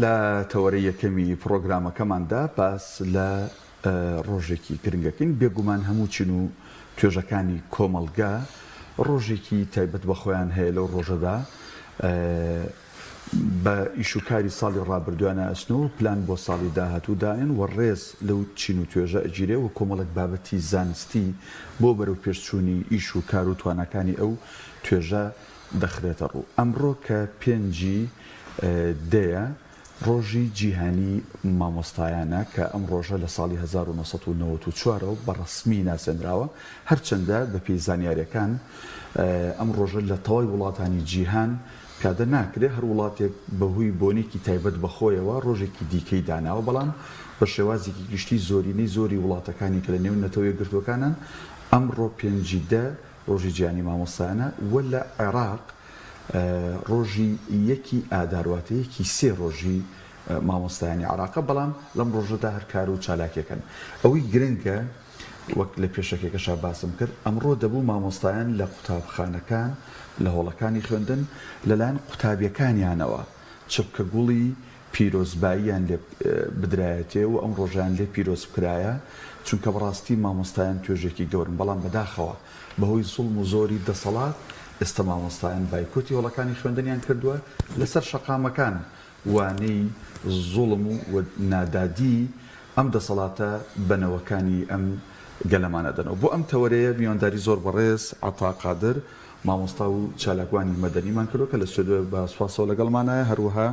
لە تەوەرەی یەکەمی پڕۆگرامەکەماندا باس لە ڕۆژێکی گرنگ ئەکەین، بێگومان هەموو چین و توێژەکانی کۆمەڵگە ڕۆژێکی تایبەت بە خۆیان هەیە لەو ڕۆژەدا بە ئیش و کاری ساڵی ڕابردوویانە ئەچن و پلان بۆ ساڵی داهاتوو دانێن و ڕێز لەو چین و توێژە ئەگیرێ و کۆمەڵێک بابەتی زانستی بۆ بەرەوپێشچوونی ئیش و کار و تواناکانی ئەو توێژە دەخرێتە ڕوو. ئەمڕۆ کە پێنجی دەیە، ڕۆژی جیهانی مامۆستایانە کە ئەم ڕۆژە لە ساڵی 1994 ەوە بە ڕەسمی ناسێنراوە، هەرچەندە بەپێی زانیارییەکان ئەم ڕۆژە لە تەواوی وڵاتانی جیهان پیادە ناکرێ، هەر وڵاتێک بەهۆی بۆنێکی تایبەت بە خۆیەوە ڕۆژێکی دیکەی داناوە، بەڵام بە شێوازێکی گشتی زۆرینەی زۆری وڵاتەکانی کە لە نێو نەتەوە یەکگرتووەکانن ئەمڕۆ پێنجی دە ڕۆژی جیهانی مامۆستایانە و لە عێراق ڕۆژی یەکی ئادار واتە یەکی سێ ڕۆژی مامۆستایانی عێراقە، بەڵام لەم ڕۆژەدا هەر کار و چالاکیەکەن. ئەوەی گرنگە وەک لە پێشەکیەکەشا باسم کرد ئەمڕۆ دەبوو مامۆستایان لە قوتابخانەکان لە هۆڵەکانی خوێندن لەلایەن قوتابیەکانیانەوە چەپکە گوڵی پیرۆزباییان لێ بدرایەتێ و ئەم ڕۆژەیان لێ پیرۆز بکرایە، چونکە بەڕاستی مامۆستایان توێژێکی گەورن، بەڵام بەداخەوە بەهۆی زوڵم و زۆری دەسەڵات ئێستا مامۆستایان بایکۆتی هۆڵەکانی خوێندنیان کردووە، لەسەر شەقامەکان وانەی زوڵم و نادادی ئەم دەسەڵاتە بە نەوەکانی ئەم گەلەمان ئەدەنەوە. بۆ ئەم تەوەرەیە میوانداری زۆر بەڕێز عەتا قادر مامۆستا و چالاکوانی مەدەنیمان کردووە کە لە ستۆدیۆ بە سوپاسەوە لەگەڵمانایە، هەروەها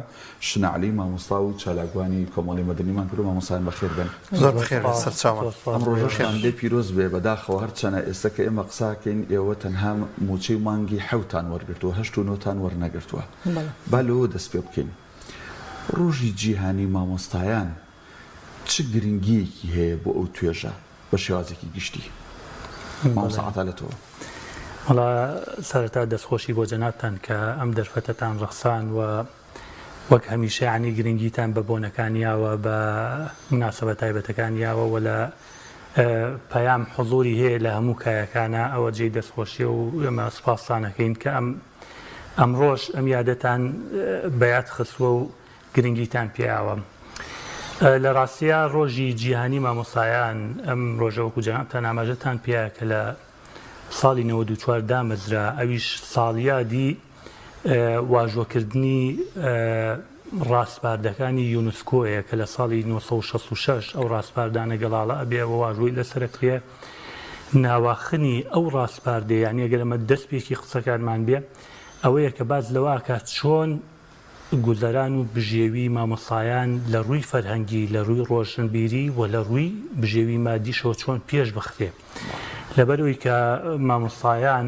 شنە عەلی مامۆستا و چالاکوانی کۆمەڵی مەدەنیمان کردووە، مامۆستایان بەخێر بێن. زۆر بەخێر بێن سەرچاوان. ئەم ڕۆژەشتان لێ پیرۆز بێ، بەداخەوە هەرچەنە ئێستا کە ئێمە قساکەین ئێوە تەنها مووچەی مانگی حەوتان وەرگرتووە، هەشت و نۆتان وەرنەگرتووە. با لەوە دەست پێ بکەین. ڕۆژی جیهانی مامۆستایان چ گرنگییەکی هەیە بۆ ئەو توێژە بە شێوازێکی گشتی؟ مامۆستا عەتا لە تۆوە. وەڵا سەرەتا دەستخۆشی بۆ جەنابتان کە ئەم دەرفەتەتان ڕەخسان و وەک هەمیشە یانی گرنگیتان بە بۆنەکان یاوە بە موناسەبە تایبەتەکان یاوە و لە پەیام حزوری هەیە لە هەموو کایەکانە ئەوە جێی دەستخۆشیە و ئێمە سوپاستان ئەکەین کە ئەم ئەمڕۆش ئەم یادەتان بەیاد خستووە و گرنگیتان پێیاوە. لە ڕاستیا ڕۆژی جیهانی مامۆستایان ئەم ڕۆژە وەکو جەنابتان ئاماژەتان پێیا کە لە ساڵی 94 دامەزرا ئەویش ساڵیادی واژۆکردنی ڕاسپاردەکانی یونسکۆیە کە لە ساڵی 1966 ئەو ڕاسپاردانە گەڵاڵە ئەبێ و واژۆی لەسەرەکرێ ناواخنی ئەو ڕاسپاردەیە یانی ئەگەر ئەمە دەستپێکی قسەکانمان بێ ئەوەیە کە باس لەوە ئەکات چۆن گوزەران و بژێوی مامۆستایان لە ڕووی فەرهەنگی، لە ڕووی ڕۆشنبیری و لە ڕووی بژێوی مادیشەوە چۆن پێش بخرێ. لەبەرئەوەی کە مامۆستایان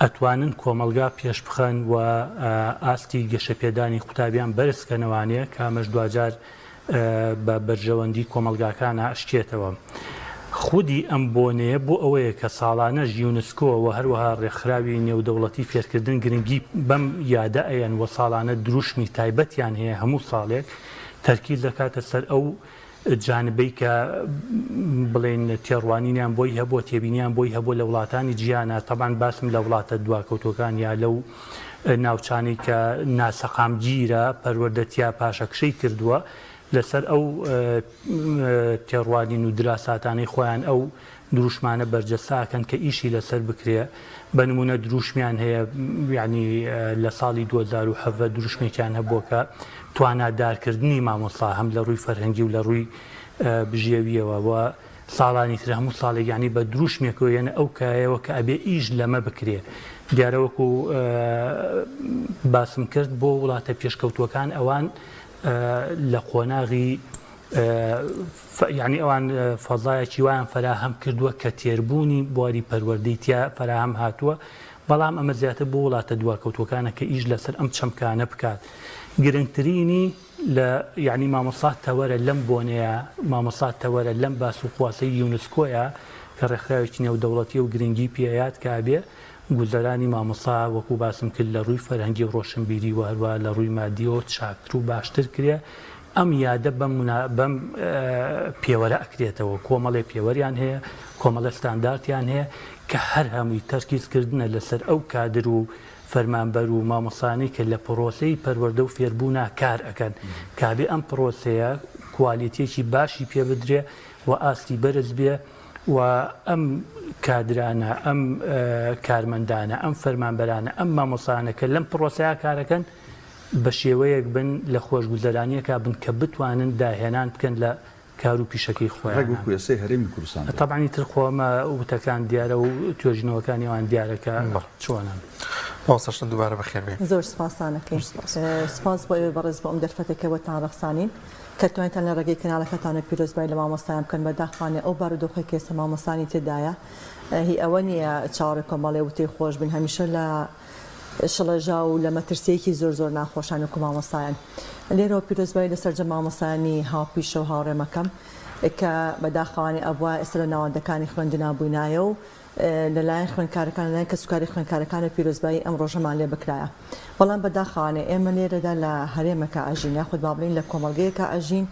ئەتوانن کۆمەڵگا پێش بخەن و ئاستی گەشەپێدانی قوتابیان بەرز کەنەوانێ کە ئەمەش دواجار بە بەرژەوەندی کۆمەڵگاکانا ئەشکێتەوە. خودی ئەم بۆنەیە بۆ ئەوەیە کە ساڵانەش یونسکۆ و هەروەها ڕێکخراوی نێودەوڵەتی فێرکردن گرنگی بەم یادە ئەیەن و ساڵانە دروشمی تایبەتیان هەیە هەموو ساڵێک تەرکیز دەکاتە سەر ئەو جانبەی کە بڵێین تێڕوانینیان بۆی هەبووە تێبینیان بۆی هەبووە لە وڵاتانی جیهانا تەبعەن باسم لە وڵاتە دواکەوتووەکان یا لەو ناوچانەی کە ناسەقامگیرە پەروەردە تیا پاشەکشەی کردووە لەسەر ئەو تێڕوانین و دراساتانەی خۆیان ئەو دروشمانە بەرجەستە ئەکەن کە ئیشی لەسەر بکرێ بە نمونە دروشمیان هەیە یعنی لە ساڵی 2017 دروشمێکیان هەبووە کە توانادارکردنی مامۆستا هەم لە ڕووی فەرهەنگی و لە ڕووی بژێویەوە و ساڵانی تر هەموو ساڵێک یانی بە دروشمێکەوە یەنە ئەو کایەوە کە ئەبێ ئیش لەمە بکرێ دیارە وەکو باسم کرد بۆ وڵاتە پێشکەوتووەکان ئەوان لە قۆناغی یعنی ئەوان فەزایەکی وایان فەراهەم کردووە کە تێربوونی بواری پەروەردەی تیا فەراهەم هاتووە بەڵام ئەمە زیاتر بۆ وڵاتە دواکەوتووەکانە کە ئیش لەسەر ئەم چەمکانە بکات گرنگترینی لە یانی مامۆستا تەوەرە لەم بۆنەیە مامۆستا تەوەرە لەم باس و خواسەی یونسکۆیە کە ڕێکخراوێکی نێودەوڵەتیە و گرنگی پێ ئەیات کە ئەبێ گوزەرانی مامۆستا وەکو باسم کرد لە ڕووی فەرهەنگی و ڕۆشنبیری و هەروەها لە ڕووی مادیەوە چاکتر و باشتر کرێ ئەم یادە بەم منا بەم پێوەرە ئەکرێتەوە کۆمەڵێ پێوەریان هەیە کۆمەڵێ ستاندارتیان هەیە کە هەر هەمووی تەرکیز کردنە لەسەر ئەو کادر و. فەرمانبەر و مامۆستایانەی کە لە پڕۆسەی پەروەردە و فێربوونا کار ئەکەن کابێ ئەم پڕۆسەیە کوالیتیەکی باشی پێ بدرێ و ئاستی بەرز بێ و ئەم کادرانە ئەم کارمەندانە ئەم فەرمانبەرانە ئەم مامۆستایانە کە لەم پڕۆسەیە کارەکەن بە شێوەیەک بن لە خۆشگوزەرانیەکا بن کە بتوانن داهێنان بکەن لە کار و پیشەکەی خۆیانا. ڕێک وەکو ئێستەی هەرێمی کوردستان بێت. تەبعەن ئیتر خۆ ئەمە وتەکان دیارە و توێژینەوەکانی ئەوان دیارە کە چۆنن. مامۆستا شنە دووبارە بەخێر بێی. زۆر سپاستان ئەکەین. سپاس بۆ ئێوەی بەڕێز بۆ ئەم دەرفەتەی کە بۆتان ڕەخسانین کە توانیتان لە ڕێگەی کەناڵەکەتانەوە پیرۆزبایی لە مامۆستایان بکەن بەداخوانێ ئەو بارودۆخەی کە ئێستا مامۆستانی تێدایە هی ئەوە نییە چاوەڕێ کۆمەڵێ وتەی خۆش بن هەمیشە لە شڵەژاو و لە مەترسییەکی زۆر زۆر ناخۆشان وەکو مامۆستایان. لێرەوە پیرۆزبایی لە سەرجەم مامۆستایانی هاوپیشە و هاوڕێمەکەم کە بەداخەوانێ ئەبوایە ئێستا لە ناوەندەکانی خوێندنا بووینایە و لە لایەن خوێندکارەکان لە لایەن کەسوکاری خوێندکارەکانەوە پیرۆزبایی ئەم ڕۆژەمان لێ بکرایە. بەڵام بەداخەوانێ ئێمە لێرەدا لە هەرێمەکا ئەژین یاخود با بڵێین لە کۆمەڵگەیەکا ئەژین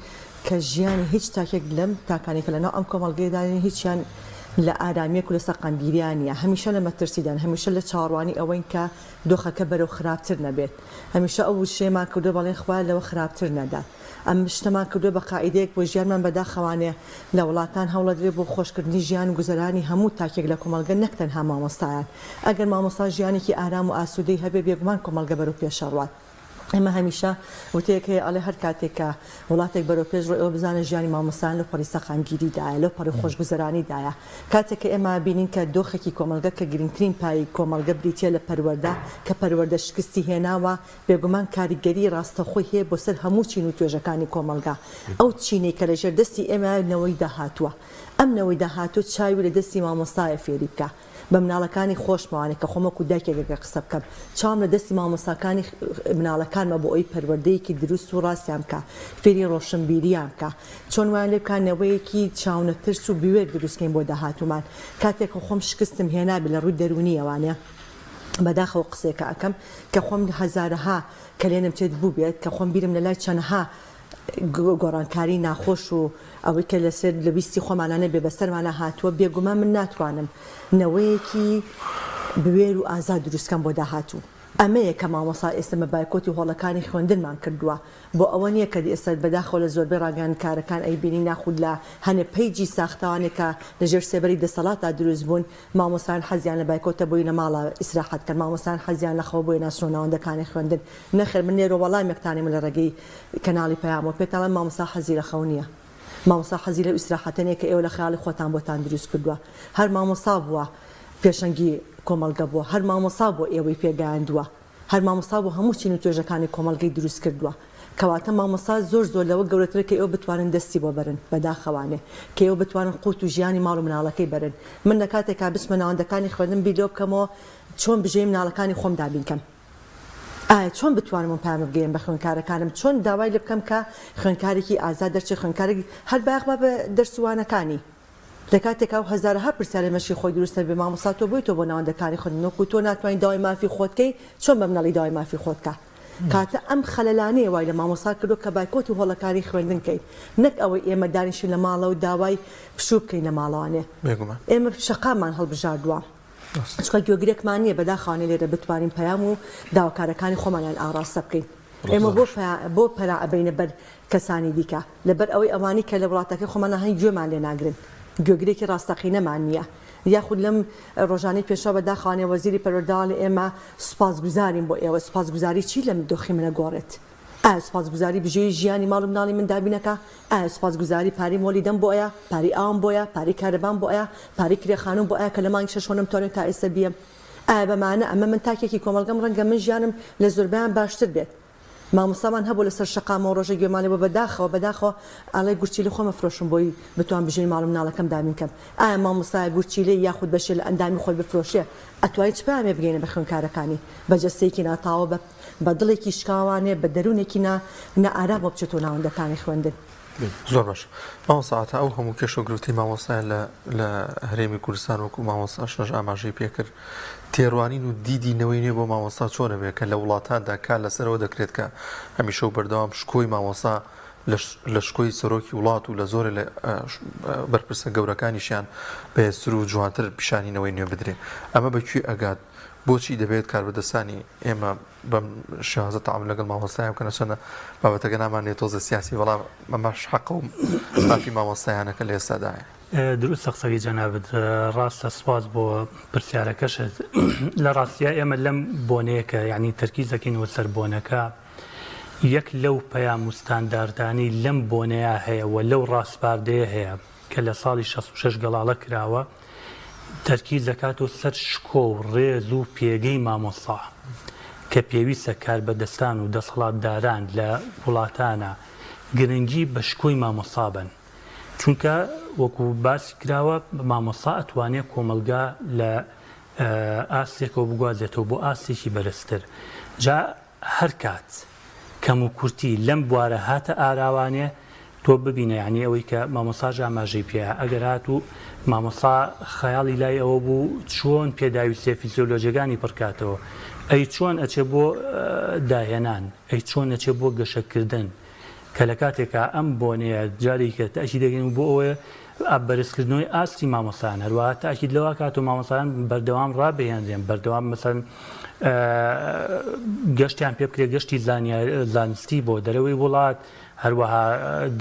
کە ژیانی هیچ تاکێک لەم تاکانەی کە لەناو ئەم کۆمەڵگەیەدان هیچیان لە ئارامییەک و لە سەقامگیرییا نییە، هەمیشە لە مەترسیدان، هەمیشە لە چاوەڕوانی ئەوەین کە دۆخەکە بەرەو خراپتر نەبێت، هەمیشە ئەو وشەیەمان کردووە بەڵێن خوایە لەوە خراپتر نەدات، ئەم شتەمان کردووە بە قاعیدەیەک بۆ ژیانمان بەداخەوانێ لە وڵاتان هەوڵەدرێ بۆ خۆشکردنی ژیان و گوزەرانی هەموو تاکێک لە کۆمەڵگە نەک تەنها مامۆستایان، ئەگەر مامۆستا ژیانێکی ئارام و ئاسوودەی هەبێ بێگومان کۆمەڵگە بەرەو پێشەڕوات. ئێمە هەمیشە وتەیەک هەیە ئەڵێ هەر کاتێک کە وڵاتێک بەرەو پێش ڕۆی ئەوە بزانە ژیانی مامۆستایان لەو پەڕی سەقامگیری دایە لەو پەڕی خۆشگوزەرانی دایە کاتێک کە ئێمە بینین کە دۆخێکی کۆمەڵگە کە گرنگترین پای کۆمەڵگە بریتیە لە پەروەردە کە پەروەردە شکستی هێناوە بێگومان کاریگەری ڕاستەوخۆی هەیە بۆ سەر هەموو چین و توێژەکانی کۆمەڵگە ئەو چینەی کە لەژێر دەستی ئێمە نەوەی داهاتووە ئەم نەوەی داهاتوو چاوی لە دەستی مامۆستایە فێری بکا بە مناڵەکانی خۆشمەوانێ کە خۆم وەکو دایکێک ئەگەر قسە بکەم چاوم لە دەستی مامۆستاکانی مناڵەکانمە بۆ ئەوەی پەروەردەیەکی دروست و ڕاستیان بکا فێری ڕۆشنبیریان بکا چۆن وایان لێ بکا نەوەیەکی چاونەترس و بوێر دروست کەین بۆ داهاتوومان کاتێک کە خۆم شکستم هێنابێ لە ڕووی دەروونیەوانێ بەداخەوە قسەیەکە ئەکەم کە خۆم هەزارەها کەلێنم تێد بووبێت کە خۆم بیرم لە لای چەنەها گۆڕانکاری ناخۆش و ئەوەی کە لەسەر لە ویستی خۆمانا نەبێ بەسەرمانا هاتووە، بێگومان من ناتوانم نەوەیەکی بوێر و ئازاد دروست کەم بۆ داهاتوو. ئەمەیە کە مامۆستا ئێستا مە بایکۆتی هۆڵەکانی خوێندنمان کردووە. بۆ ئەوە نییە کە ئێستا بەداخەوە لە زۆربەی ڕاگەیاندنکارەکان ئەیبینین یاخود لە هەنێ پەیجی ساختەوانێ کە لە ژێر سێبەری دەسەڵاتدا دروست بوون مامۆستایان حەزیان لە بایکۆتە بۆی لە ماڵا ئیسراحەت کەن مامۆستایان حەزیان لە خەوە بۆیە ناچنەوە ناوەندەکانی خوێندن نەخێر من لێرەوە وەڵامێکتانیم لە ڕێگەی کەناڵی پەیامەوە پێتان ئەڵێم مامۆستا حەزی لە خەو نییە مامۆستا حەزی لەو ئیسراحەتە نییە کە ئێوە لە خەیاڵی خۆتان بۆتان دروست کردووە هەر مامۆستا بووە پێشەنگی کۆمەڵگە بووە هەر مامۆستا بووە ئێوەی پێگەیاندووە هەر مامۆستا بووە هەموو چین و توێژەکانی کۆمەڵگەی دروست کردووە کەواتە مامۆستا زۆر زۆر لەوە گەورەترە کە ئێوە بتوانن دەستی بۆ بەرن بەداخەوانێ کە ئێوە بتوانن قوت و ژیانی ماڵ و مناڵەکەی بەرن من لە کاتێکا بچمە ناوەندەکانی خوێندن بیر لەوە بکەمەوە چۆن بژێوی مناڵەکانی خۆم دابین کەم ئایا چۆن بتوانم ئەم پەیامە بگەیەنم بە خوێندکارەکانم چۆن داوای لێ بکەم کە خوێندکارێکی ئازاد دەرچێ خوێندکارێک هەر بایەخ با بە دەرس و وانەکانی لە کاتێکا و هەزارەها پرسیار لە مێشکی خۆی دروست دەبێ مامۆستا تۆ بۆی تۆ بۆ ناوەندەکانی خوێندن وەکو تۆ ناتوانی داوای مافی خۆت کەی چۆن بە مناڵی داوای مافی خۆت کا کاتە ئەم خەلەلانەیە وای لە مامۆستا کردوە کە بایکۆتی هۆڵەکانی خوێندن کەین نەک ئەوەی ئێمە دانیشین لە ماڵەوە داوای پشوو بکەین لە ماڵەوانێ بێگومان ئێمە شەقاممان هەڵبژاردوە. چونکە گوێگرێکمان نییە بەداخەوانە لێرە بتوانین پەیام و داواکارەکانی خۆمانیان ئاڕاستە بکەین. ئێمە بۆ بۆ پەنا ئەبەینە بەر کەسانی دیکە؟ لەبەر ئەوەی ئەوانەی کە لە وڵاتەکەی خۆمانا هەن گوێمان لێ ناگرن. گوێگرێکی ڕاستەقینەمان نییە. یاخود لەم ڕۆژانەی پێشەوە بەداخەوانە وەزیری پەروەردە ئەڵێ ئێمە سوپاسگوزارین بۆ ئێوە. سوپاسگوزاری چی لەم دۆخی منە گۆڕێت؟ ئایا سوپاسگوزاری بژێوی ژیانی ماڵ و مناڵی من دابینەکا؟ ئایا سوپاسگوزاری پارەی مۆلیدەم بۆ ئەیا؟ پارەی ئاوم بۆیە؟ پارەی کارەبام بۆ ئەیا؟ پارەی کرێ خانووم بۆ ئەیا کە لە مانگی شەشەوە نەمتوانیوە تا ئێستا بیەم؟ ئایا بەمانە ئەمە من تاکێکی کۆمەڵگەم ڕەنگە من ژیانم لە زۆربەیان باشتر بێت. مامۆستامان هەبوو لەسەر شەقامەوە ڕۆژێک گوێمان لێ بوو بەداخەوە بەداخەوە ئەڵێ گورچیلەی خۆم ئەفرۆشم بۆی بتوان بژێوی ماڵ و مناڵەکەم دابین کەم. ئایا مامۆستایە گورچیلەی یاخود بەشێ لە ئەندامی خۆی بفرۆشێ ئەتوانی چ پەیامێ بگەینە بە خوێندکارەکانی؟ بە جەستەیەکی ناتەواو بە بە دڵێکی شکاوانێ، بە دەروونێکی نا نائارامەوە بچێتەوە ناوەندەکانی خوێندن. زۆر باش مامۆستا عەتا ئەو هەموو کێشە و گرفتی مامۆستایان لە لە هەرێمی کوردستان وەکو مامۆستا شەش ئاماژەی پێکرد تێڕوانین و دیدی نەوەی نوێ بۆ مامۆستا چۆنە بێ کە لە وڵاتاندا کار لەسەرەوە دەکرێت کە هەمیشە و بەردەوام شکۆی مامۆستا لە شکۆی سەرۆکی وڵات و لە زۆرێ لە بەرپرسە گەورەکانیشیان بەهێزتر و جوانتر پیشانی نەوەی نوێ بدرێ ئەمە بە کوێ ئەگات؟ بۆچی دەبێت کاربەدەستانی ئێمە بەم شێوازە تەعامول لەگەڵ مامۆستایان بکەن چەندە بابەتەکە نامانێت تۆزە سیاسی بەڵام ئەمەش حەقە و مافی مامۆستایانە کە لە ئێستادایە. دروستە قسەکەی جەنابت ڕاستە سوپاس بۆ پرسیارەکەشت لە ڕاستیا ئێمە لەم بۆنەیە کە یعنی تەرکیز دەکەینەوە سەر بۆنەکە یەک لەو پەیام و ستانداردانەی لەم بۆنەیە هەیە و لەو ڕاسپاردەیە هەیە کە لە ساڵی 66 گەڵاڵە کراوە تەرکیز دەکاتەوە سەر شکۆ و ڕێز و پێگەی مامۆستا کە پێویستە کاربەدەستان و دەسەڵاتداران لە وڵاتانە گرنگی بە شکۆی مامۆستا بەن چونکە وەکو باسی کراوە مامۆستا ئەتوانێ کۆمەڵگا لە ئاستێکەوە بگوازێتەوە بۆ ئاستێکی بەرزتر جا هەر کات کەموکورتی لەم بوارە هاتە ئاراوانێ تۆ ببینە یانی ئەوەی کە مامۆستاش ئاماژەی پێیا ئەگەر هاتوو مامۆستا خەیاڵی لای ئەوە بوو چۆن پێداویستیە فیزیۆلۆجیەکانی پڕکاتەوە ئەی چۆن ئەچێ بۆ داهێنان ئەی چۆن ئەچێ بۆ گەشەکردن کە لە کاتێکا ئەم بۆنەیە جارێکە تاکید دەکەین بۆ ئەوەیە بەرزکردنەوەی ئاستی مامۆستایان هەروەها تاکید لەوە کات و مامۆستایان بەردەوام ڕابهێنرێن بەردەوام مەسەن گەشتیان پێ بکرێت گەشتی زانستی بۆ دەرەوەی وڵات هەروەها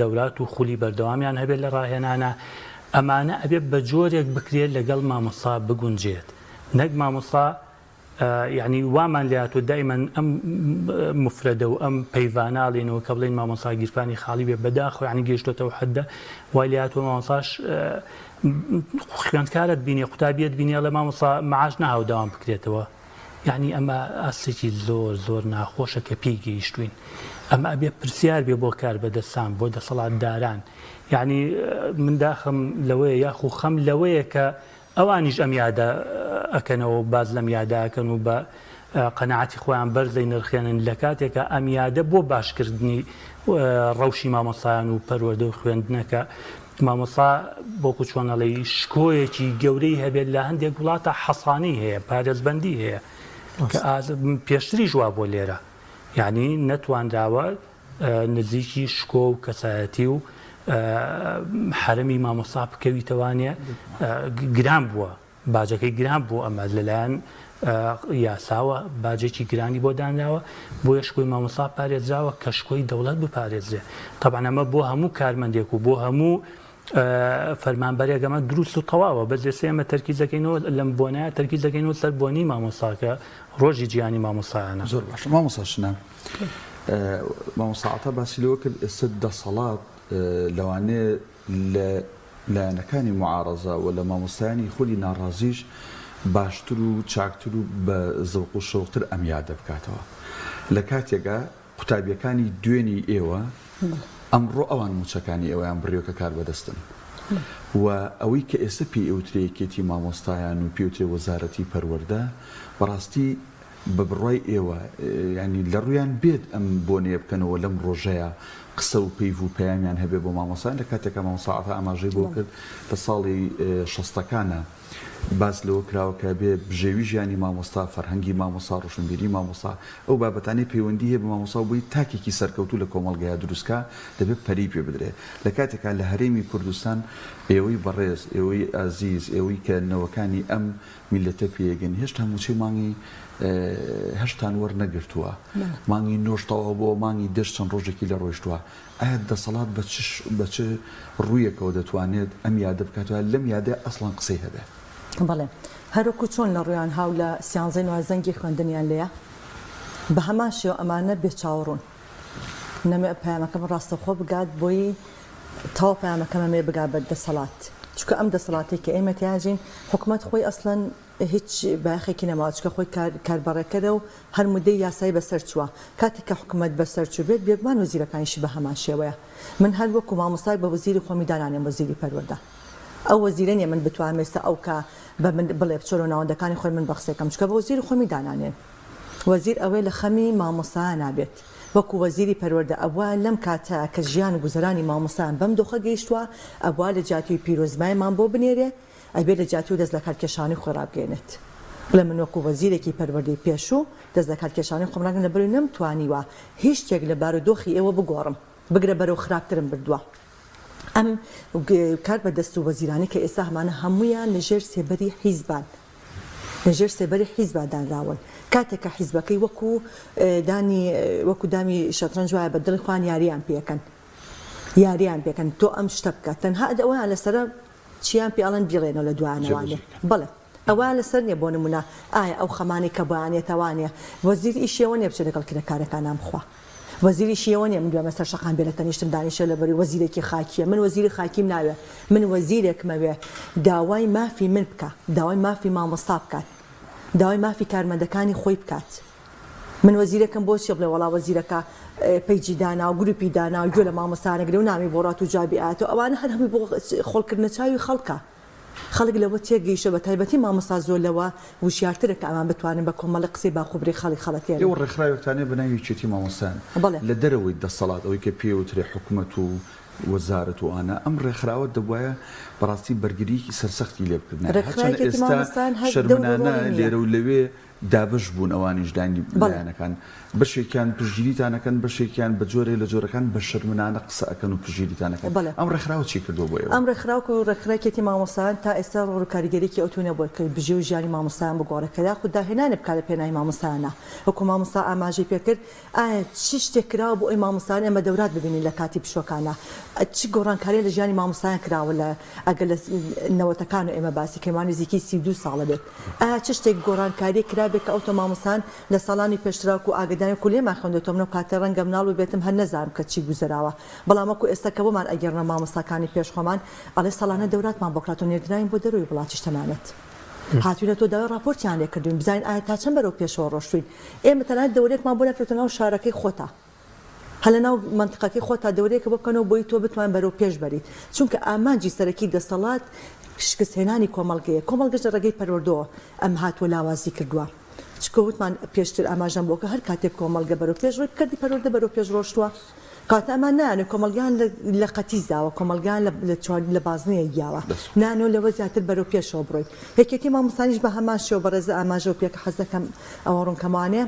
دەورات و خولی بەردەوامیان هەبێت لە ڕاهێنانە ئەمانە ئەبێت بە جۆرێک بکرێت لەگەڵ مامۆستا بگونجێت نەک مامۆستا یەعنی وامان لێهاتووە دایمەن ئەم مفرەدە و ئەم پەیڤانە ئەڵێنەوە کە بڵێین مامۆستا گیرفانی خاڵی بێ بەداخەوە یەعنی گەیشتۆتە ئەو حەدە وای لێهاتووە مامۆستاش خوێندکارت بینێ قوتابیەت بینێ ئەڵێ مامۆستا معاش ناهاو داوام بکرێتەوە یعنی ئەمە ئاستێکی زۆر زۆر ناخۆشە کە پێی گەیشتوین ئەمە ئەبێ پرسیار بێ بۆ کار بەدەستان بۆ دەسەڵاتداران یعنی من داخم لەوەیە یاخو خەم لەوەیە کە ئەوانیش ئەم یادە ئەکەنەوە و باس لەم یادە ئەکەن و بە قەناعەتی خۆیان بەرز دەینرخێنن لە کاتێکا ئەم یادە بۆ باشکردنی ڕەوشی مامۆستایان و پەروەردە و خوێندنە کە مامۆستا وەکو چۆن ئەڵێی شکۆیەکی گەورەی هەبێت لە هەندێک وڵاتە حەسانەی هەیە پارێزبەندی هەیە کە پێشتریش وا بۆ لێرە یعنی نەتوانراوە نزیکی شکۆ و کەسایەتی و حەرەمی مامۆستا بکەویتەوانێ گران بووە باجەکەی گران بوو ئەمە لەلایەن یاساوە باجێکی گرانی بۆ دانراوە بۆیە شکۆی مامۆستا پارێزراوە کە شکۆی دەوڵەت بپارێزرێ تەبعەن ئەمە بۆ هەموو کارمەندێک و بۆ هەموو فەرمانبەرێک ئەمە دروست و تەواوە بەس ئێستا ئێمە تەرکیز دەکەینەوە لەم بۆنەیە تەرکیز دەکەینەوە سەر بۆنی مامۆستاکە ڕۆژی جیهانی مامۆستایانە. زۆر باشە مامۆستا شنە مامۆستا عەتا باسی لەوە کرد ئێستا دەسەڵات لەوانەیە لە لایەنەکانی معارەزە و لە مامۆستایانی خودی ناڕازیش باشتر و چاکتر و بە زەوق و شەوقتر ئەم یادە بکاتەوە لە کاتێکا قوتابیەکانی دوێنی ئێوە ئەمڕۆ ئەوان موچەکانی ئێوەیان بڕیوە کە کاربەدەستن و ئەوەی کە ئێستا پێی ئەوترێ یەکێتی مامۆستایان و پێوترێ وەزارەتی پەروەردە بەڕاستی بە بڕوای ئێوە یانی لە ڕویان بێت ئەم بۆنەیە بکەنەوە لەم ڕۆژەیە قسە و پەیڤ و پەیامیان هەبێ بۆ مامۆستایان لە کاتێکا مامۆستا عەتا ئاماژەی بۆ کرد لە ساڵی شەستەکانە باس لەوە کراوە کە بێ بژێوی ژیانی مامۆستا، فەرهەنگی مامۆستا، ڕۆشنبیری مامۆستا، ئەو بابەتانەی پەیوەندی هەیە بە مامۆستا و بۆی تاکێکی سەرکەوتوو لە کۆمەڵگەیا دروست کا دەبێ پەرەی پێ بدرێ. لە کاتێکا لە هەرێمی کوردستان ئێوەی بەڕێز، ئێوەی ئازیز، ئێوەی کە نەوەکانی ئەم میللەتە پێیەگەن هێشتا مووچەی مانگی هەشتان وەرنەگرتووە. مانگی نۆش تەواو بووە، مانگی دەش چەند ڕۆژێکی لێ ڕۆیشتووە. ئایا دەسەڵات بە چ بە چ ڕوویەکەوە دەتوانێت ئەم یادە بکات و لەم یادە ئەسڵەن قسەی هەبێ؟ بەڵێ. هەروەکو چۆن لە ڕوویان هاو لە سیانزەی نوە زەنگی خوێندنیان لێیە، بە هەمان شێوە ئەمانە بێ چاوەڕوون. نەمێ پەیامەکەم ڕاستەوخۆ بگات بۆی تەواو پەیامەکەم ئەمەوێ بگات بە دەسەڵات. چونکە ئەم دەسەڵاتەی کە ئێمە تیاژین حکومەت خۆی ئەسڵەن هیچ بایەخێکی نەماوە چونکە خۆی کاربەڕێکەرە و هەر مودەی یاسایی بەسەر چووە کاتێک کە حکومەت بەسەر چووبێت بێگومان وەزیرەکانیشی بە هەمان شێوەیە من هەر وەکو مامۆستایەک بە وەزیری خۆمی دانانێم وەزیری پەروەردە ئەو وەزیرە نیە من بتوانم ئێستا ئەو کە بە من بڵێ بچۆرەوە ناوەندەکانی خۆی من بەخسێکەم چونکە بە وەزیری خۆمی دانانێن وەزیر ئەوەیە لە خەمی مامۆستایانا بێت وەکو وەزیری پەروەردە ئەبوایە لەم کاتە کە ژیان و گوزەرانی مامۆستایان بەم دۆخە گەیشتووە ئەبوایە لە جیاتی پیرۆزبایمان بۆ بنێرێ ئەبێ لە جیاتی و دەست لەکارکێشانەوەی خۆی ڕابگەیەنێت. بڵێ من وەکو وەزیرێکی پەروەردەی پێشوو دەست لەکارکێشانەوەی خۆم ڕاگەیاند لەبەرئەوەی نەمتوانیوە هیچ شتێک لە بارودۆخی ئێوە بگۆڕم، بگرە بەرەو خراپترم بردووە. ئەم کاربەدەست و وەزیرانەی کە ئێستا هەمانە هەموویان لە ژێر سێبەری حیزبان. لە ژێر سێبەری حیزبا دانراون کاتێک کە حیزبەکەی وەکو دانی وەکو دامی شەترەنج وایە بە دڵی خۆیان یاریان پێکەن یاریان پێکەن تۆ ئەم شتە بکە تەنها ئەوەیان لەسەرە چیان پێ ئەڵێن بیڵێنەوە لە دوایانەوانێ بەڵێ ئەوەیان لەسەر نیە بۆ نمونە ئایا ئەو خەمانەی کە بۆیان یەتەوانێ وەزیر ئیشی ئەوە نیە بچێ لەگەڵ کرێکارەکانا بخوا وەزیر ئیشی ئەوە نیە من بێمە سەر شەقام بێ لە تەنیشتم دانیشێ لەبەری وەزیرێکی خاکیە من وەزیری خاکیم ناوێ من وەزیرێکمەوێ داوای مافی من بکا داوای مافی مامۆستا بکات داوای مافی کارمەندەکانی خۆی بکات من وەزیرێکم بۆ چیە بڵێ وەڵا وەزیرەکە پەیجی دانا و گروپی دانا و گوێ لە مامۆستا نەگرێ و نامی بۆ ڕات و جوابی ئایەتەوە ئەوانە هەر هەمووی بۆ خۆڵکردنە چاوی خەڵکە خەڵک لەوە تێگەیشتوە بە تایبەتی مامۆستا زۆر لەوە وشیارترە کە ئەمان بتوانن بە کۆمەڵێک قسەی باقوبری خەڵک خەڵەتێنن. ئێوە ڕێکخراوێکتان هەیە بە ناوی یەکێتی مامۆستایان بەڵێ. لە دەرەوەی دەسەڵات ئەوەی کە پێی ئەوترێ حکومەت و وەزارەت و ئانە ئەم ڕێکخراوە دەبوایە بەڕاستی بەرگرییەکی سەرسەختی لێ بکردنایە ڕێکخراوی هەرچەندە یەکێتی ئێستا مامۆستایان هەر دەور و شەرمنانە ڕۆڵی نییە. لێرە و لەوێ دابەش بوون ئەوانیش لایەنی بەڵێ. لایەنەکان بەشێکیان پشتگیریتان ئەکەن بەشێکیان بە جۆرێ لە جۆرەکان بە شەرمنانە قسە ئەکەن و پشتگیریتان ئەکەن بەڵێ. ئەم ڕێکخراوە چی کردووە بۆ ئێوە؟ ئەم ڕێکخراوە و ڕێکخرای یەکێتی مامۆستایان تا ئێستا ڕۆڵ و کاریگەریەکی ئەوتۆی نەبووە کە بژێوی ژیانی مامۆستایان بگۆڕێت کە یاخود داهێنانێ بکات لە پێناوی مامۆستایانا وەکو مامۆستا ئاماژەی پێکرد ئایا چ شتێک کراوە بۆ ئەوەی مامۆستایان ئێمە دەورات ببینین لە کاتی پشووەکانا چ گۆڕانکاریە لە ژیانی مامۆستایان کراوە لە ئەگەر لە نەوەتەکان و ئێمە باسی کەین وا نزیکەی 32 ساڵە بێت ئایا چ شتێک گۆڕانکاریەک کرابێت کە ئەوتۆ مامۆستایان لە ساڵانی پێشترا وەکو ئاگداری وەکو لێمان خوێندۆتەوە من ئەو کاتە ڕەنگە مناڵ بووبێتم هەر نەزانم کە چی گوزەراوە بەڵام وەکو ئێستا کە بۆمان ئەگێڕنەوە مامۆستاکانی پێش خۆمان ئەڵێ ساڵانە دەوراتمان بۆ کراتەوە نێردراوین بۆ دەرەوەی وڵاتیش تەنانەت هاتوینەتەوە داوای ڕاپۆرتیان لێ کردوین بزانین ئایا تا چەند بەرەو پێشەوە ڕۆشتوین ئێمە تەنانەت دەورەیەکمان بۆ نەکرێتە ناو شارەکەی خۆتا هەر لە ناو مەنتقەکەی خۆتا دەورەیەکە بۆ بکەنەوە بۆی تۆ بتوان بەرەو پێش بەریت چونکە ئامانجی سەرەکی دەسەڵات شکست هێنانی کۆمەڵگەیە کۆمەڵگەش لە ڕێگەی پەروەردەوە ئەم هاتووە لاوازی کردووە چونکە وتمان پێشتر ئاماژەم بۆ کە هەر کاتێک کۆمەڵگە بەرەو پێش ڕۆی کردی پەروەردە بەرەو پێش ڕۆشتووە کەواتە ئەمان نایانەوێت کۆمەڵگەیان لە قەتیس داوە کۆمەڵگەیان لە چوار لە بازنەیەک یاوە نانەوە لەوە زیاتر بەرەو پێشەوە بڕۆیت یەکێتی مامۆستانیش بە هەمان شێوە بەڕێزە ئاماژەو پێکە حەز دەکەم ئەوە ڕوونکەمەوانێ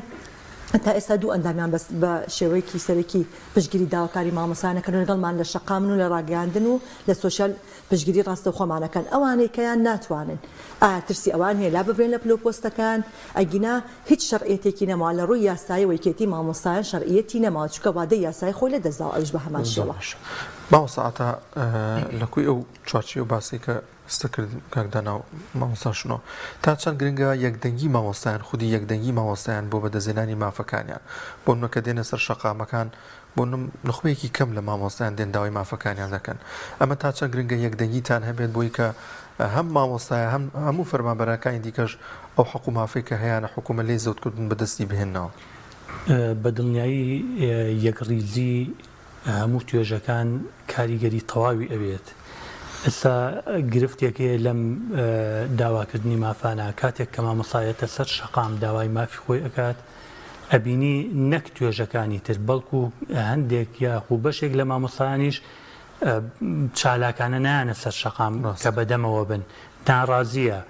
تا ئێستا دوو ئەندامیان بەس بە شێوەیەکی سەرەکی پشتگیری داواکاری مامۆستایان ئەکەن و لەگەڵمان لە شەقامن و لە ڕاگەیاندن و لە سۆشیال پشتگیری ڕاستەوخۆمان ئەکەن ئەوانەی کەیان ناتوانن ئایا ترسی ئەوان هەیە لاببرێن لە پلە و پۆستەکەیان ئەگینا هیچ شەرعیەتێکی نەماوە لە ڕووی یاسایەوە یەکێتی مامۆستایان شەرعیەتی نەماوە چونکە وادەی یاسایی خۆی لەدەستداوە ئەویش بە هەمان زۆر شێوە. باشە مامۆستا عەتا لە کۆی ئەو چوارچێوە باسەی کە قسە کرد کاک دانا و مامۆستا شنۆ تا چەند گرنگە یەکدەنگی مامۆستایان خودی یەکدەنگی مامۆستایان بۆ بەدەستهێنانی مافەکانیان بۆ نمونە کە دێنە سەر شەقامەکان بۆ نم نوخبەیەکی کەم لە مامۆستایان دێن داوای مافەکانیان دەکەن ئەمە تا چەند گرنگە یەکدەنگیتان هەبێت بۆی کە هەم مامۆستایە هەم هەموو فەرمانبەرەکانی دیکەش ئەو حەق و مافەی کە هەیانە حکوومەت لێی زەوت کردوون بەدەستی بهێننەوە. بە دڵنیایی یەکڕیزی هەموو توێژەکان کاریگەری تەواوی ئەبێت. ئێستا گرفتێک هەیە لەم داواکردنی مافانە، کاتێک کە مامۆستا یەتە سەر شەقام داوای مافی خۆی ئەکات، ئەبینی نەک توێژەکانی تر بەڵکو هەندێک یاخو بەشێک لە مامۆستایانیش چالاکانە نایەنە سەر شەقام کە بەدەمەوە بن، ناڕازییە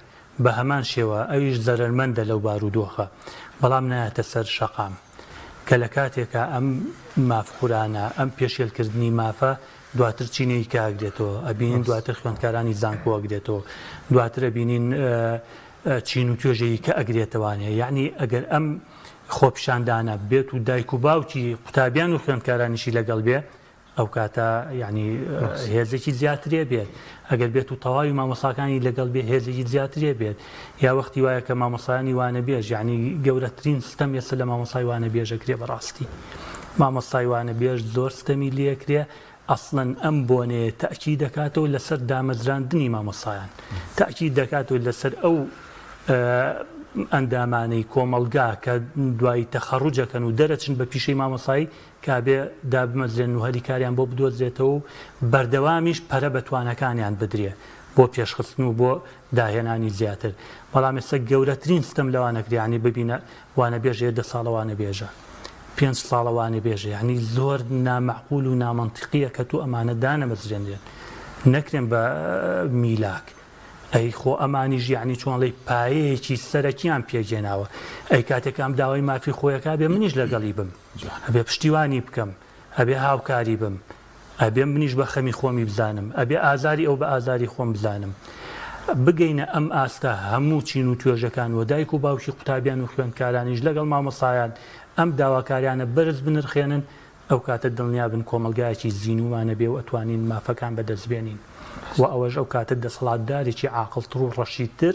بە هەمان شێوە ئەویش زەرەرمەندە لەو بارودۆخە بەڵام نایەتە سەر شەقام کە لە کاتێکا ئەم مافخورانە ئەم پێشێلکردنی مافە دواتر چینێکی کە ئەگرێتەوە ئەبینین دواتر خوێندکارانی زانکۆ ئەگرێتەوە دواتر ئەبینین چین و توێژێکی کە ئەگرێتەوانێ یعنی ئەگەر ئەم خۆپیشاندانە بێت و دایک و باوکی قوتابیان و خوێندکارانیشی لەگەڵ بێ ئەو کاتە یعنی هێزێکی زیاترێ بێت ئەگەر بێت و تەواوی مامۆساکانی لەگەڵ بێ هێزێکی زیاترێ بێت یا وەختی وایە کە مامۆسایانی وانەبێژ یعنی گەورەترین ستەم ئێستا لە مامۆسای وانەبێژەکرێ بەڕاستی مامۆستای وانەبێژ زۆر ستەمی لێکرێ ئەسڵەن ئەم بۆنەیە تەئکید دەکاتەوە لەسەر دامەزراندنی مامۆستایان، تەئکید دەکاتەوە لەسەر ئەو ئەندامانەی کۆمەڵگا کە دوایی تەخەڕوج ئەکەن و دەرەچن بە پیشەی مامۆستایی کە ئەبێ دابمەزرێن و هەلی کاریان بۆ بدۆزرێتەوە و بەردەوامیش پەرە بە تواناکانیان بدرێ بۆ پێشخستن و بۆ داهێنانی زیاتر بەڵام ئێستا گەورەترین ستەم لەوان ئەکرێ یانی ببینە وانەبێژ هەیە دە ساڵە وانەبێژە پێنج ساڵە وانەبێژە یانی زۆر نامەعقول و نامەنتیقیە کە تۆ ئەمانە دانەمەزرێنرێن نەکرێن بە میلاک ئەی خۆ ئەمانیش یعنی چۆنڵی پایەیەکی سەرەکیان پێگەێناوە ئەی کاتێک ئەم داوای مافی خۆیەکە بێ منیش لەگەڵی بم ئەبێ پشتیوانی بکەم ئەبێ هاوکاری بم ئەبێ منیش بە خەمی خۆمی بزانم، ئەبێ ئازاری ئەو بە ئازاری خۆم بزانم. بگەینە ئەم ئاستە هەموو چین و توێژەکان و دایک و باوکی قوتابیان و خوێندکارانیش لەگەڵ مامۆستایان ئەم داواکاریانە بەرز بنرخێنن ئەو کاتە دڵنیابن کۆمەڵگایەکی زینوومان ئەبێ و ئەتوانین مافەکان بەدەست بێنین و ئەوەش ئەو کاتە دەسەڵاتدارێکی عاقڵتر و ڕەشیدتر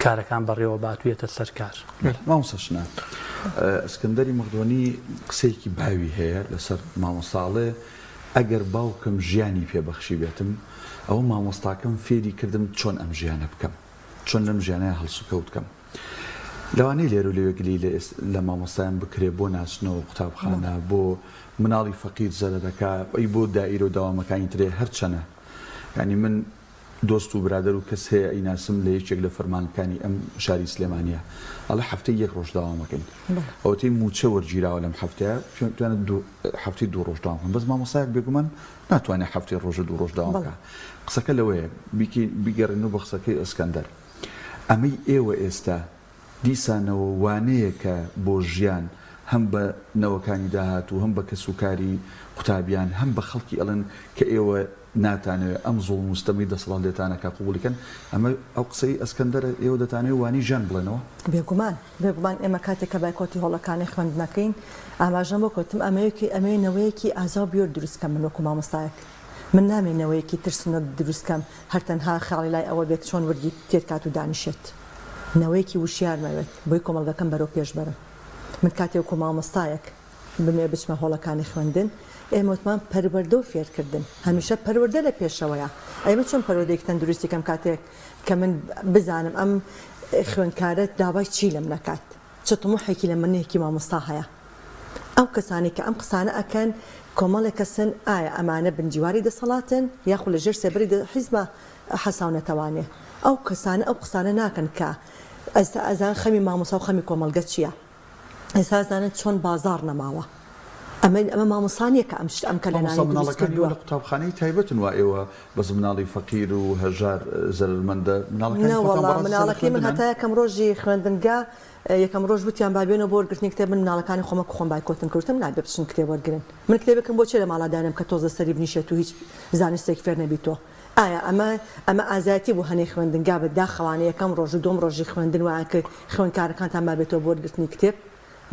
کارەکان بەڕێوە بات و یەتە سەر کار. مامۆستا شنار، ئەسکەندەری مەقدۆنی قسەیەکی باوی هەیە لەسەر مامۆستا ئەڵێ ئەگەر باوکم ژیانی پێ بەخشیبێتم ئەوە مامۆستاکەم فێری کردم چۆن ئەم ژیانە بکەم چۆن لەم ژیانە هەڵسوکەوت کەم. لەوانەیە لێرەو لەوێ گلەی لە لە مامۆستایان بکرێ بۆ ناچنەوە قوتابخانە بۆ مناڵی فەقیر زەرەرەکا ئەی بۆ دائیرەو دەوامەکانی ترێ هەرچەنە یانی من دۆست و برادەر و کەس هەیە ئەیناسم لە یەکێک لە فەرمانگەکانی ئەم شاری سلێمانیە ئەڵێ هەفتەی یەک ڕۆژ دەوامەکەین ئەوەتەی موچە وەرگیراوە لەم هەفتەیە توانە دوو هەفتەی دوو ڕۆژ دەوام بکەن بەس مامۆستایەک بێگومان ناتوانێت هەفتەی ڕۆژە دوو ڕۆژ دەوام بکا قسەکە لەوەیە بیکەین بیگەڕێنەوە بە قسەکەی ئەسکەندەر ئەمەی ئێوە ئێستا دیسانەوە وانەیەکە بۆ ژیان هەم بە نەوەکانی داهاتوو هەم بە کەسوکاری قوتابیان هەم بە خەڵکی ئەڵێن کە ئێوە ناتانەوێ ئەم زوڵم و ستەمەی دەسەڵات لێتان ئەکا قبوڵی کەن ئەمە ئەو قسەی ئەسکەندەرە ئێوە دەتانەوێ وانەی ژیان بڵێنەوە؟ بێگومان بێگومان ئێمە کاتێک کە بایکۆتی هۆڵەکانی خوێندنەکەین ئاماژەم بۆ کردم ئەمەوێکی ئەمەوێ نەوەیەکی ئازا و بوێر دروست کەم من وەکو مامۆستایەک من نامەوێ نەوەیەکی ترسنۆک دروست کەم هەر تەنها خەیاڵی لای ئەوە بێت چۆن ورگی تێر کات و دانیشێت. نەوەیەکی وشیارمەوێت بۆی کۆمەڵگەکەم بەرەو پێش بەرم. من کاتێ وەکو مامۆستایەک بمەوێ بچمە هۆڵەکانی خوێندن، ئێمە وتمان پەروەردە و فێرکردن هەمیشە پەروەردە لە پێشەوەیە. ئەی من چۆن پەروەردەیەکی تەندروستی کەم کاتێک کە من بزانم ئەم خوێندکارە داوای چی لەم نەکات؟ چ تموحێکی لە منێکی مامۆستا هەیە؟ ئەو کەسانەی کە ئەم قسانە ئەکەن کۆمەڵێک کەسن ئایا ئەمانە بن دیواری دەسەڵاتن یاخود لە ژێر سێبەری حیزبا حەساونەتەوانێ؟ ئەو کەسانە ئەو قسانە ناکەن کە ئێستا ئەزان خەمی مامۆستا و خەمی کۆمەڵگە چییە؟ ئێستا ئەزانن چۆن بازاڕ نەماوە ئەمە ئەمە مامۆستا نییە کە ئەم شتە ئەم مامۆستا کەلێنانەی دروست مناڵەکانی ئێوە کردووە. لە قوتابخانەی تایبەتن وا ئێوە بەس مناڵی فەقیر و هەژار زەرەرمەندە مناڵەکانی خۆتان نەوەڵا بەڕاست لە مناڵەکەی من خوێندنن؟ هەتا یەکەم ڕۆژی خوێندنگا یەکەم ڕۆژ وتیان با بێنەوە بۆ وەرگرتنی کتێب من مناڵەکانی خۆم وەکو خۆم بایکۆتم کرد وتم نابێ بچن کتێب وەرگرن من کتێبێکم بۆ چیە لە ماڵا دانێم کە تۆز لەسەری بنیشێت و هیچ زانستێک فێر نەبیتۆ ئایا ئەمە ئەمە ئازایەتی بۆ هەنێ خوێندنگا بە داخەوانە یەکەم ڕۆژ و دووەم ڕۆژی خوێندن وایان کرد خوێندکارەکانتان با بێتەوە بۆ وەرگرتنی کتێب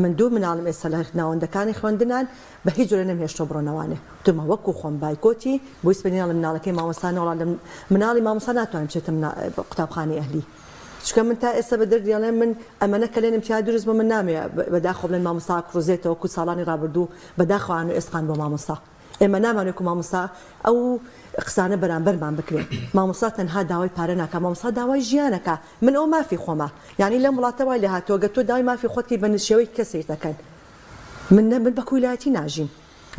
من دوو مناڵم ئێستا لە ناوەندەکانی خوێندنان بە هیچ جۆرێ نەمهێشتوە بڕۆنەوانێ وتومە وەکو خۆم بایکۆتی بۆی سبەینێ ناڵێم مناڵەکەی مامۆستا نەوەڵا لە مناڵی مامۆستا ناتوانێ بچێتە قوتابخانەی ئەهلی چونکە من تا ئێستا بە دەردی ئەڵێم من ئەمەنە کەلێنم تیا دروست بوو من نامەوێ بەداخەوە بڵێن مامۆستا کڕوزێتەوە وەکو ساڵانی ڕابردوو بەداخەوە ئان و ئێسقان بۆ مامۆستا ئێمە نامانەوێ وەکو مامۆستا ئەو قسانە بەرامبەرمان بکرێ مامۆستا تەنها داوای پارە ناکا مامۆستا داوای ژیانەکا من ئەوە مافی خۆمە یانی لەم وڵاتە وای لێهاتووە گەر تۆ داوای مافی خۆت کەی بە شێوەی کە سەیر دەکەن من نە من بە کۆیلایەتی ناژیم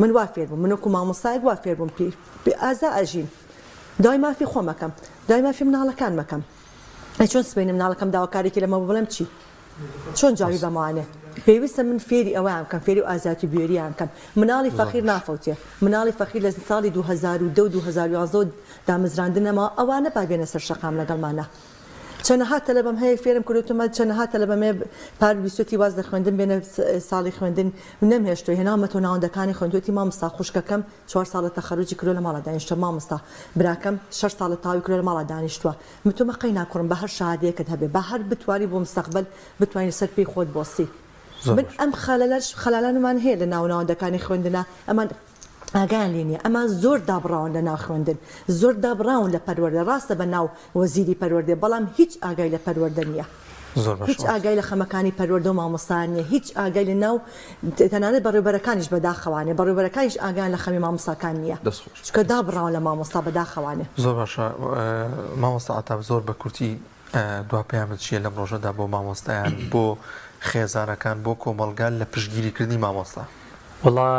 من وا فێر بووم من وەکو مامۆستایەک وا فێر بووم پێی پێ ئازا ئەژیم داوای مافی خۆم ئەکەم داوای مافی مناڵەکانم ئەکەم ئەی چۆن سبەینێ مناڵەکەم داواکاریەکی لەمە بوو بڵێم چی چۆن جوابی بەمەوانێ پێویستە من فێری ئەوەیان بکەم فێری و ئازایەتی و بوێریان بکەم مناڵی فەقیر نافەوتێ مناڵی فەقیر لە ساڵی 2010 و 2011 دامەزراندن نەماوە ئەوانە با بێنە سەر شەقام لەگەڵمانە چەنەها تەلەبەم هەیە فێرم کردووە وتمە چەنەها تەلەبەم هەیە پار ویستویەتی واز لە خوێندن بێنە ساڵی خوێندن نەمهێشتووە هێناومەتەوە ناوەندەکانی خوێندوویەتی مامۆستا خوشکەکەم چوار ساڵە تەخەروجی کردووە لە ماڵا دانیشتووە مامۆستا براکەم شەش ساڵە تەواوی کردووە لە ماڵا دانیشتووە متومە قەی ناکوڕم بە هەر شەهادەیەکت هەبێ با هەر بتوانی بۆ مستەقبەل بتوانی لەسەر پێی خۆت بۆستی من ئەم خەلەلەش خەلالانمان هەیە لە ناو ناوەندەکانی خوێندنا ئەمان ئاگایان لێ نییە ئەمان زۆر دابڕاون لە ناو خوێندن زۆر دابڕاون لە پەروەردە ڕاستە بە ناو وەزیری پەروەردەیە بەڵام هیچ ئاگای لە پەروەردە نییە زۆر باشە هیچ ئاگای لە خەمەکانی پەروەردە و مامۆستایان نییە هیچ ئاگای لە ناو تەنانەت بەڕێوبەرەکانیش بەداخەوانێ بەڕێوبەرەکانیش ئاگایان لە خەمی مامۆستاکان نییە دەست خۆش چونکە دابڕاون لە مامۆستا بەداخەوانێ. زۆر باشە مامۆستا عەتاب زۆر بە کورتی دوا پەیامت چییە لەم ڕۆژەدا بۆ مامۆستایان بۆ خێزانەکان بۆ کۆمەڵگا لە پشتگیری کردنی مامۆستا؟ وەڵا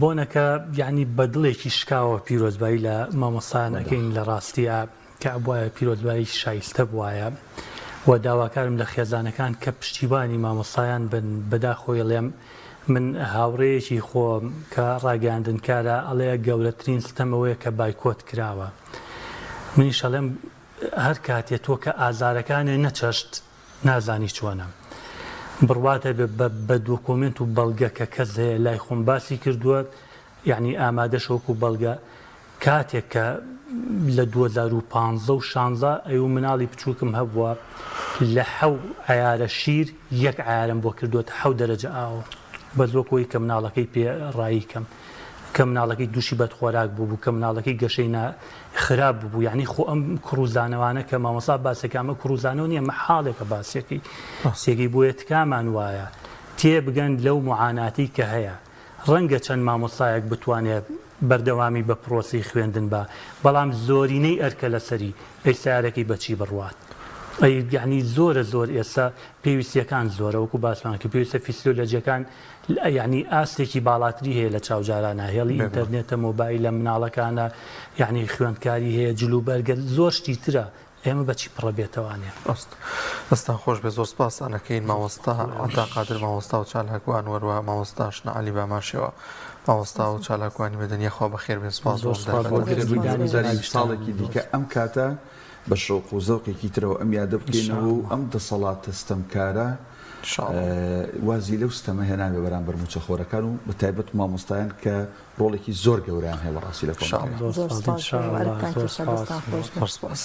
بۆنەکە یانی بە دڵێکی شکاوە پیرۆزبایی لە مامۆستایان ئەکەین لە ڕاستیا کە ئەبوایە پیرۆزباییکی شایستە بوایە و داواکارم لە خێزانەکان کە پشتیوانی مامۆستایان بن بەداخۆی ئەڵێم من هاوڕێیەکی خۆم کە ڕاگەیاندنکارە ئەڵێ گەورەترین ستەم ئەوەیە کە بایکۆت کراوە منیش ئەڵێم هەر کاتێ تۆ کە ئازارەکانێ نەچەشت نازانی چۆنە بڕوات هەبێ بە بە دۆکۆمێنت و بەڵگە کە کەس هەیە لای خۆم باسی کردووە یعنی ئامادەشە وەکو بەڵگە. کاتێک کە لە 2015 و 16 ئەو مناڵی بچووکم هەبووە لە حەو عیارە شیر یەک عیارم بۆ کردووەتە حەو دەرەجە ئاوە بەس وەک ئەوەی کە مناڵەکەی پێ ڕایی کەم کە مناڵەکەی تووشی بەدخۆراک بوو کە مناڵەکەی گەشەی نا خراپ ببوو یعنی خۆ ئەم کوڕوزانەوانە کە مامۆسا باسەکە ئەمە کوڕوزانەوە نییە مەحاڵێکە باسیەکەی سێگەی بۆیە تکامان وایە تێبگەن لەو معاناتی کە هەیە ڕەنگە چەند مامۆستایەک بتوانێت بەردەوامی بە پرۆسەی خوێندن با بەڵام زۆرینەی ئەرکە لەسەری ئەی سەیارەکەی بەچی بڕوات ئەی یعنی زۆرە زۆر ئێستا پێویستیەکان زۆرە وەکو باسمان کرد پێویستە فیسیۆلۆجیەکان یعنی ئاستێکی باڵاتری هەیە لە چاو جارانا هێڵی ئینتەرنێتە مۆبایلە مناڵەکانە یعنی خوێندکاری هەیە جلوبەرگە زۆر شتی ترە ئێمە بەچی پڕە بێتەوانێ. ڕاست دەستان خۆش بێ زۆر سپاستان ئەکەین مامۆستا عەتا قادر مامۆستا و چالاکوان وەروەها مامۆستا شنە عەلی باماشەوە مامۆستا و چالاکوانی مەدەنی یاخوا بەخێر بێن سپاس بۆ زۆر سپاس بۆ گرنگیدانی جارێکی ساڵێکی دیکە ئەم کاتە بە شەوق و زەوقێکی ترەوە ئەم یادە بکەینەوە و ئەم دەسەڵاتە ستەمکارە وازی لەو ستەمە هێنابێ بەرامبەر مووچەخۆرەکان و بە تایبەت مامۆستایان کە ڕۆڵێکی زۆر گەورەیان هەیە بەڕاستی لە کۆمەڵگا. زۆر سپاس بۆ ئەرکتان کێشا دەستان خۆش بێ. زۆر سپاس.